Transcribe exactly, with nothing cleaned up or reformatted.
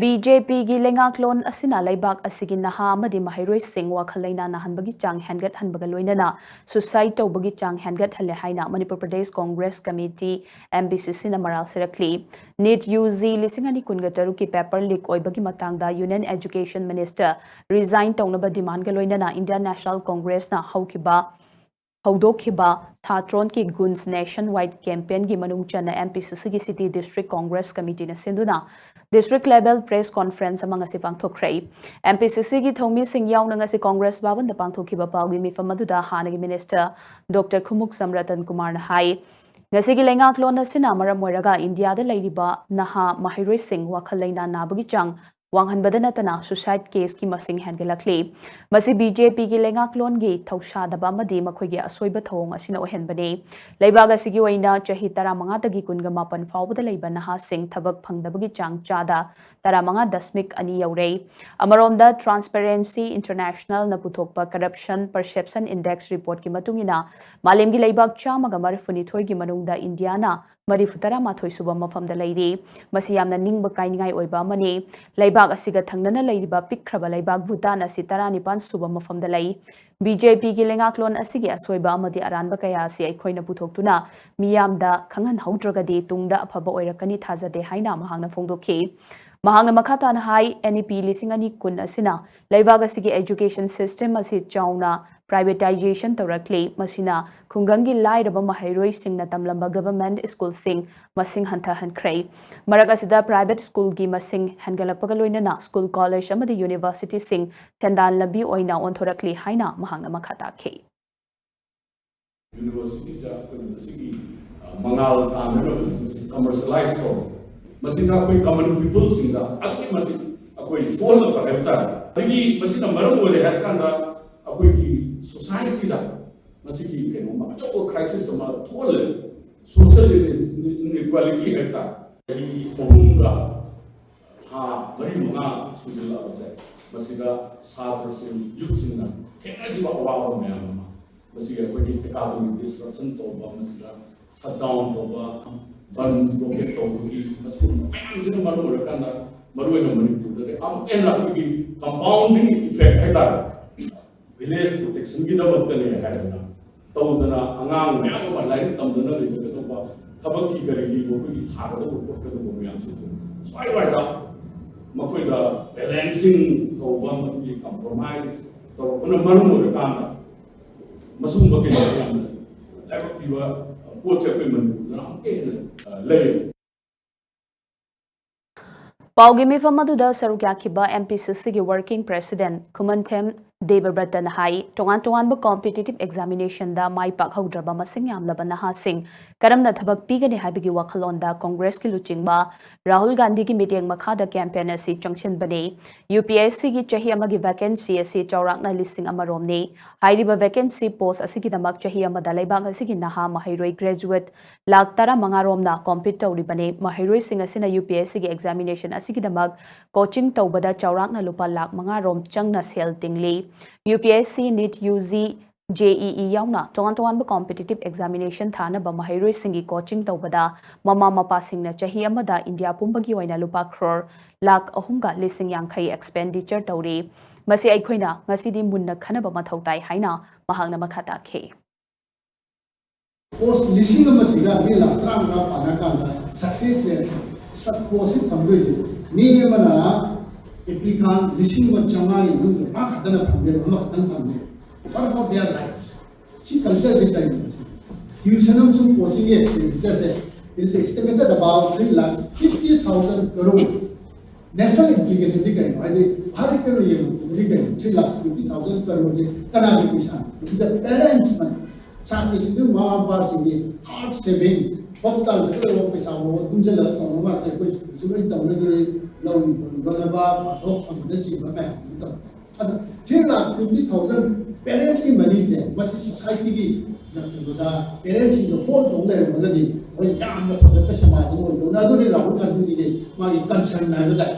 B J ꯄꯤꯒꯤ ꯂꯩꯉꯥꯛꯂꯣꯟ ꯑꯁꯤꯅ ꯂꯩꯕꯥꯛ ꯑꯁꯤꯒꯤ ꯅꯍꯥ ꯑꯃꯗꯤ ꯃꯍꯩꯔꯣꯏꯁꯤꯡ ꯋꯥꯈꯜ ꯂꯩꯅꯥ ꯅꯥꯍꯟꯕꯒꯤ ꯆꯥꯡ ꯍꯦꯟꯒꯠꯍꯟꯕꯒ ꯂꯣꯏꯅꯅ suicide ꯇꯧꯕꯒꯤ ꯆꯥꯡ ꯍꯦꯟꯒꯠꯍꯜꯂꯦ ꯍꯥꯏꯅ Manipur Pradesh Congress Committee, M P C C ꯅ ꯃꯔꯥꯜ ꯁꯤꯔꯛꯂꯤ꯫ NEET U G ꯂꯤꯁꯤꯡ ꯑꯅꯤ ꯀꯨꯟꯒ ꯇꯔꯨꯛꯀꯤ paper leak ꯑꯣꯏꯕꯒꯤ ꯃꯇꯥꯡꯗ Union Education Minister resign ꯇꯧꯅꯕ demandꯒ ꯂꯣꯏꯅꯅ Indian National Congressꯅ ꯍꯧꯈꯤꯕ ꯍꯧꯗꯣꯛꯈꯤꯕ ꯁꯥꯇ꯭ꯔꯣꯟꯒꯤ ꯒꯨꯟꯁ nationwide campaignꯒꯤ ꯃꯅꯨꯡ ꯆꯟꯅ M P C Cꯒꯤ City District Congress Committeeꯅ ꯁꯤꯟꯗꯨꯅ district level press conference ꯑꯃ ꯉꯁꯤ ꯄꯥꯡꯊꯣꯛꯈ꯭ꯔꯦ꯫ M P C Cꯒꯤ ꯊꯧꯃꯤꯁꯤꯡ ꯌꯥꯎꯅ ꯉꯁꯤ Congress ꯚꯕꯟꯗ ꯄꯥꯡꯊꯣꯛꯈꯤꯕ ꯄꯥꯎꯒꯤ ꯃꯤꯐꯝ ꯑꯗꯨꯗ ꯍꯥꯟꯅꯒꯤ Minister Doctor ꯈꯨꯃꯨꯛꯆꯝ ꯔꯇꯟ ꯀꯨꯃꯥꯔꯅ ꯍꯥꯏ, ꯉꯁꯤꯒꯤ ꯂꯩꯉꯥꯛꯂꯣꯟ ꯑꯁꯤꯅ ꯃꯔꯝ ꯑꯣꯏꯔꯒ ꯏꯟꯗꯤꯌꯥꯗ ꯂꯩꯔꯤꯕ ꯅꯍꯥ ꯃꯍꯩꯔꯣꯏꯁꯤꯡ ꯋꯥꯈꯜ ꯂꯩꯅꯥ ꯅꯥꯕꯒꯤ ꯆꯥꯡ ꯋꯥꯡꯍꯟꯕꯗ ꯅꯠꯇꯅ suicide caseꯀꯤ ꯃꯁꯤꯡ ꯍꯦꯟꯒꯠꯂꯛꯂꯤ꯫ ꯃꯁꯤ B J Pꯒꯤ ꯂꯩꯉꯥꯛꯂꯣꯟꯒꯤ ꯊꯧꯁꯥꯗꯕ ꯑꯃꯗꯤ ꯃꯈꯣꯏꯒꯤ ꯑꯁꯣꯏꯕ ꯊꯧꯑꯣꯡ ꯑꯁꯤꯅ ꯑꯣꯏꯍꯟꯕꯅꯤ꯫ ꯂꯩꯕꯥꯛ ꯑꯁꯤꯒꯤ ꯑꯣꯏꯅ ꯆꯍꯤ ꯇꯔꯥꯃꯉꯥꯗꯒꯤ ꯀꯨꯟꯒ ꯃꯥꯄꯟ ꯐꯥꯎꯕꯗ ꯂꯩꯕ ꯅꯍꯥꯁꯤꯡ ꯊꯕꯛ ꯐꯪꯗꯕꯒꯤ ꯆꯥꯡ ꯆꯥꯗ ꯇꯔꯥꯃꯉꯥ ꯗꯁꯃꯤꯛ ꯑꯅꯤ ꯌꯧꯔꯦ꯫ ꯑꯃꯔꯣꯝꯗ Transparency Internationalꯅ ꯄꯨꯊꯣꯛꯄ Corruption Perception Index reportꯀꯤ ꯃꯇꯨꯡ ꯏꯟꯅ ꯃꯥꯂꯦꯝꯒꯤ ꯂꯩꯕꯥꯛ ꯆꯥꯝꯃꯒ ꯃꯔꯤꯐꯨꯅꯤꯊꯣꯏꯒꯤ ꯃꯅꯨꯡꯗ ꯏꯟꯗꯤꯌꯥꯅ ꯃꯔꯤꯐꯨ ꯇꯔꯥꯃꯥꯊꯣꯏ ꯁꯨꯕ ꯃꯐꯝꯗ ꯂꯩꯔꯤ꯫ ꯃꯁꯤ ꯌꯥꯝꯅ ꯅꯤꯡꯕ ꯀꯥꯏꯅꯤꯡꯉꯥꯏ ꯑꯣꯏꯕ ꯑꯃꯅꯤ꯫ ꯂꯩꯕꯥꯛ ꯑꯁꯤꯒ ꯊꯪꯅꯅ ꯂꯩꯔꯤꯕ ꯄꯤꯛꯈ꯭ꯔꯕ ꯂꯩꯕꯥꯛ ꯚꯨꯇꯥꯟ ꯑꯁꯤ ꯇꯔꯥꯅꯤꯄꯥꯟ ꯁꯨꯕ ꯃꯐꯝꯗ ꯂꯩ꯫ B J Pꯒꯤ ꯂꯩꯉꯥꯛꯂꯣꯟ ꯑꯁꯤꯒꯤ ꯑꯁꯣꯏꯕ ꯑꯃꯗꯤ ꯑꯔꯥꯟꯕ ꯀꯌꯥ ꯑꯁꯤ ꯑꯩꯈꯣꯏꯅ ꯄꯨꯊꯣꯛꯇꯨꯅ ꯃꯤꯌꯥꯝꯗ ꯈꯪꯍꯟꯍꯧꯗ꯭ꯔꯒꯗꯤ ꯇꯨꯡꯗ ꯑꯐꯕ ꯑꯣꯏꯔꯛꯀꯅꯤ ꯊꯥꯖꯗꯦ ꯍꯥꯏꯅ ꯃꯍꯥꯛꯅ ꯐꯣꯡꯗꯣꯛꯈꯤ꯫ ꯃꯍꯥꯛꯅ ꯃꯈꯥ ꯇꯥꯅ ꯍꯥꯏ, N E P ꯂꯤꯁꯤꯡ ꯑꯅꯤ ꯀꯨꯟ ꯑꯁꯤꯅ ꯂꯩꯕꯥꯛ ꯑꯁꯤꯒꯤ education system ꯑꯁꯤ ꯆꯥꯎꯅ privatization ꯇꯧꯔꯛꯂꯤ꯫ ꯃꯁꯤꯅ ꯈꯨꯡꯒꯪꯒꯤ ꯂꯥꯏꯔꯕ ꯃꯍꯩꯔꯣꯏꯁꯤꯡꯅ ꯇꯝꯂꯝꯕ government schoolꯁꯤꯡ ꯃꯁꯤꯡ ꯍꯟꯊꯍꯟꯈ꯭ꯔꯦ꯫ ꯃꯔꯛ ꯑꯁꯤꯗ private schoolꯒꯤ ꯃꯁꯤꯡ ꯍꯦꯟꯒꯠꯂꯛꯄꯒ ꯂꯣꯏꯅꯅ school, college ꯑꯃꯗꯤ universityꯁꯤꯡ ꯁꯦꯟꯗꯥꯟ ꯂꯝꯕꯤ ꯑꯣꯏꯅ ꯑꯣꯟꯊꯣꯔꯛꯂꯤ ꯍꯥꯏꯅ ꯃꯍꯥꯛꯅ ꯃꯈꯥ ꯇꯥꯈꯤ꯫ Universityꯗ ꯑꯩꯈꯣꯏꯅ ꯃꯁꯤꯒꯤ, ꯑ, ꯃꯉꯥꯜ ꯇꯥꯟꯅꯅꯕꯁꯤꯡ ꯑꯁꯤ commercialize ꯇꯧꯕ, ꯃꯁꯤꯅ ꯑꯩꯈꯣꯏ common peopleꯁꯤꯡꯗ ꯑꯗꯨꯛꯀꯤ ꯃꯇꯤꯛ ꯑꯩꯈꯣꯏ ꯁꯣꯛꯍꯜꯂꯛꯄ ꯍꯥꯏꯕ ꯇꯥꯔꯦ꯫ ꯑꯗꯒꯤ ꯃꯁꯤꯅ ꯃꯔꯝ ꯑꯣꯏꯔꯦ ꯍꯥꯏꯔ ꯀꯥꯟꯗ ꯑꯩꯈꯣꯏꯒꯤ societyꯗ ꯃꯁꯤꯒꯤ ꯀꯩꯅꯣꯝꯃ ꯑꯆꯧꯕ crisis ꯑꯃ ꯊꯣꯛꯍꯜꯂꯦ꯫ Social inequality ꯍꯥꯏꯕ ꯇꯥꯔꯦ꯫ ꯆꯍꯤ ꯑꯍꯨꯝꯒ ꯊꯥ ꯃꯔꯤ ꯃꯉꯥ ꯁꯨꯖꯤꯜꯂꯛꯑꯕꯁꯦ, ꯃꯁꯤꯗ ꯁꯥꯇ꯭ꯔꯁꯤꯡ, youthꯁꯤꯡꯅ ꯊꯦꯡꯅꯈꯤꯕ ꯑꯋꯥꯕ ꯃꯌꯥꯝ ꯑꯃ, ꯃꯁꯤꯒꯤ ꯑꯩꯈꯣꯏꯒꯤ academic disruption ꯇꯧꯕ, ꯃꯁꯤꯗ shutdown ꯇꯧꯕ, ꯕꯟ blockade ꯇꯧꯕꯒꯤ ꯑꯁꯤꯒꯨꯝꯕ ꯃꯌꯥꯝꯁꯤꯅ ꯃꯔꯝ ꯑꯣꯏꯔꯀꯥꯟꯗ ꯃꯔꯨꯑꯣꯏꯅ ꯃꯅꯤꯄꯨꯔꯗꯗꯤ ꯑꯃꯨꯛ ꯍꯦꯟꯅ ꯑꯩꯈꯣꯏꯒꯤ compounding effect ꯍꯥꯏꯇꯥꯔꯦ, village protection ꯒꯤꯗꯃꯛꯇꯅꯦ ꯍꯥꯏꯗꯅ ꯇꯧꯗꯅ, ꯑꯉꯥꯡ ꯃꯌꯥꯝ ꯑꯃ ꯂꯥꯏꯔꯤꯛ ꯇꯝꯗꯅ ꯂꯩꯖꯒꯗꯧꯕ, ꯊꯕꯛꯀꯤ ꯀꯔꯤꯒꯤ ꯃꯈꯣꯏꯒꯤ ꯊꯥꯒꯗꯧꯕ ꯈꯣꯠꯀꯗꯧꯕ ꯃꯌꯥꯝꯁꯤꯁꯨ ꯁ꯭ꯋꯥꯏ ꯋꯥꯏꯗ ꯃꯈꯣꯏꯗ balancing ꯇꯧꯕ, ꯃꯗꯨꯒꯤ compromise ꯇꯧꯔꯛꯄꯅ ꯃꯔꯝ ꯑꯣꯏꯔꯀꯥꯟꯗ ꯃꯁꯤꯒꯨꯝꯕ ꯀꯩꯅꯣ ꯌꯥꯝꯅ ꯂꯥꯏꯕꯛ ꯊꯤꯕ ꯄꯣꯠꯁꯦ ꯑꯩꯈꯣꯏ ꯃꯅꯤꯄꯨꯔꯗ ꯑꯃꯨꯛꯀ ꯍꯦꯟꯅ, ꯑ, ꯂꯩ꯫ ꯄꯥꯎꯒꯤ ꯃꯤꯐꯝ ꯑꯗꯨꯗ ꯁꯔꯨꯛ ꯌꯥꯈꯤꯕ M P C C ꯒꯤ working president ꯈꯨꯃꯟꯊꯦꯝ ꯗꯦꯕꯕ꯭ꯔꯇꯅ ꯍꯥꯏ, ꯇꯣꯉꯥꯟ ꯇꯣꯉꯥꯟꯕ competitive examination ꯗ ꯃꯥꯏ ꯄꯥꯛꯍꯧꯗ꯭ꯔꯕ ꯃꯁꯤꯡ ꯌꯥꯝꯂꯕ ꯅꯍꯥꯁꯤꯡ ꯀꯔꯝꯅ ꯊꯕꯛ ꯄꯤꯒꯅꯤ ꯍꯥꯏꯕꯒꯤ ꯋꯥꯈꯜꯂꯣꯟꯗ ꯀꯣꯡꯒ꯭ꯔꯦꯁꯀꯤ ꯂꯨꯆꯤꯡꯕ ꯔꯥꯍꯨꯜ ꯒꯥꯟꯙꯤꯒꯤ ꯃꯤꯠꯌꯦꯡ ꯃꯈꯥꯗ campaign ꯑꯁꯤ ꯆꯪꯁꯤꯟꯕꯅꯤ꯫ U P S C ꯒꯤ ꯆꯍꯤ ꯑꯃꯒꯤ vacancy ꯑꯁꯤ ꯆꯥꯎꯔꯥꯛꯅ ꯂꯤꯁꯤꯡ ꯑꯃ ꯔꯣꯝꯅꯤ꯫ ꯍꯥꯏꯔꯤꯕ vacancy post ꯑꯁꯤꯒꯤꯗꯃꯛ ꯆꯍꯤ ꯑꯃꯗ ꯂꯩꯕꯥꯛ ꯑꯁꯤꯒꯤ ꯅꯍꯥ ꯃꯍꯩꯔꯣꯏ graduate ꯂꯥꯈ ꯇꯔꯥꯃꯉꯥ ꯔꯣꯝꯅ compete ꯇꯧꯔꯤꯕꯅꯤ꯫ ꯃꯍꯩꯔꯣꯏꯁꯤꯡ ꯑꯁꯤꯅ U P S C ꯒꯤ examination ꯑꯁꯤꯒꯤꯗꯃꯛ coaching ꯇꯧꯕꯗ ꯆꯥꯎꯔꯥꯛꯅ ꯂꯨꯄꯥ ꯂꯥꯈ ꯃꯉꯥ ꯔꯣꯝ ꯆꯪꯅ ꯁꯦꯜ ꯇꯤꯡꯂꯤ꯫ U P S C, NEET, U G, J E E ꯌꯥꯎꯅ ꯇꯣꯉꯥꯟ ꯇꯣꯉꯥꯟꯕ competitive examination ꯊꯥꯅꯕ ꯃꯍꯩꯔꯣꯏꯁꯤꯡꯒꯤ coaching ꯇꯧꯕꯗ ꯃꯃꯥ ꯃꯄꯥꯁꯤꯡꯅ ꯆꯍꯤ ꯑꯃꯗ ꯏꯟꯗꯤꯌꯥ ꯄꯨꯝꯕꯒꯤ ꯑꯣꯏꯅ ꯂꯨꯄꯥ ꯀ꯭ꯔꯣꯔ ꯂꯥꯈ ꯑꯍꯨꯝꯒ ꯂꯤꯁꯤꯡ ꯌꯥꯡꯈꯩ expenditure ꯇꯧꯔꯤ꯫ ꯃꯁꯤ ꯑꯩꯈꯣꯏꯅ ꯉꯁꯤꯗꯤ ꯃꯨꯟꯅ ꯈꯟꯅꯕ ꯃꯊꯧ ꯇꯥꯏ ꯍꯥꯏꯅ ꯃꯍꯥꯛꯅ ꯃꯈꯥ ꯇꯥꯈꯤ꯫ Post ꯂꯤꯁꯤꯡ ꯑꯃꯁꯤꯒ ꯃꯤ ꯂꯥꯈ ꯇꯔꯥꯃꯉꯥ ꯄꯥꯟꯅꯔꯀꯥꯟꯗ success rate ꯁꯦ, ꯁꯛ post ꯁꯤ ꯐꯪꯗꯣꯏꯁꯦ ꯃꯤ ꯑꯃꯅ applicant ꯂꯤꯁꯤꯡ ꯑꯃ ꯆꯥꯝꯃꯉꯥꯒꯤ ꯃꯅꯨꯡꯗ ꯃꯥ ꯈꯛꯇꯅ ꯐꯪꯗꯦꯕ, ꯑꯃꯈꯛꯇꯅ ꯐꯪꯗꯦꯕ꯫ What about their lives? ꯁꯤ culture ꯁꯦ ꯀꯔꯤꯅꯣ? Tuition ꯑꯃꯁꯨꯡ coaching ꯒꯤ expenditure say, it is estimated about three lakhs fifty thousand crore꯫ National implication ꯗꯤ ꯀꯩꯅꯣ? ꯍꯥꯏꯗꯤ ꯚꯥꯔꯠꯀꯤ ꯑꯣꯏꯅ ꯌꯦꯡꯕꯗꯗꯤ ꯀꯩꯅꯣ? Three lakhs fifty thousand crore ꯁꯦ ꯀꯅꯥꯒꯤ ꯄꯩꯁꯥꯅꯣ? It is a parents' money꯫ ꯁꯥꯇ꯭ꯔꯁꯤꯡꯗꯨ ꯃꯃꯥ ꯃꯄꯥꯁꯤꯡꯒꯤ hard savings, hospital ꯆꯠꯀꯗꯧꯕ ꯄꯩꯁꯥ ꯐꯥꯎꯕ ꯇꯨꯡꯁꯤꯜꯂꯒ ꯇꯧꯅꯕ ꯉꯥꯛꯇ ꯑꯩꯈꯣꯏ ꯁ꯭ꯀꯨꯜꯁꯨ ꯂꯣꯏ ꯇꯧꯅꯗꯣꯔꯤ, ꯂꯧ ꯍꯤꯡꯒꯣꯜ ꯌꯣꯟꯅꯕ, ꯄꯣꯠꯊꯣꯛ ꯐꯪꯕꯅꯆꯤꯡꯕ ꯃꯌꯥꯝ ꯑꯃ ꯇꯧꯔꯤ꯫ ꯑꯗꯣ three lakhs fifty thousand parents ꯀꯤ money ꯁꯦ ꯃꯁꯤ society ꯒꯤ ꯀꯩꯅꯣꯗ parents ꯁꯤꯡꯗ hold ꯇꯧ ꯂꯩꯔꯝꯃꯒꯗꯤ ꯑꯩꯈꯣꯏ ꯌꯥꯝꯅ ꯐꯒꯠꯄ ꯁꯃꯥꯖ ꯑꯃ ꯑꯣꯏꯗꯧꯅ꯫ ꯑꯗꯨꯅꯤ ꯔꯥꯍꯨꯜ ꯒꯥꯟꯙꯤꯖꯤꯒꯤ ꯃꯥꯒꯤ concern ꯍꯥꯏꯕ ꯇꯥꯏ꯫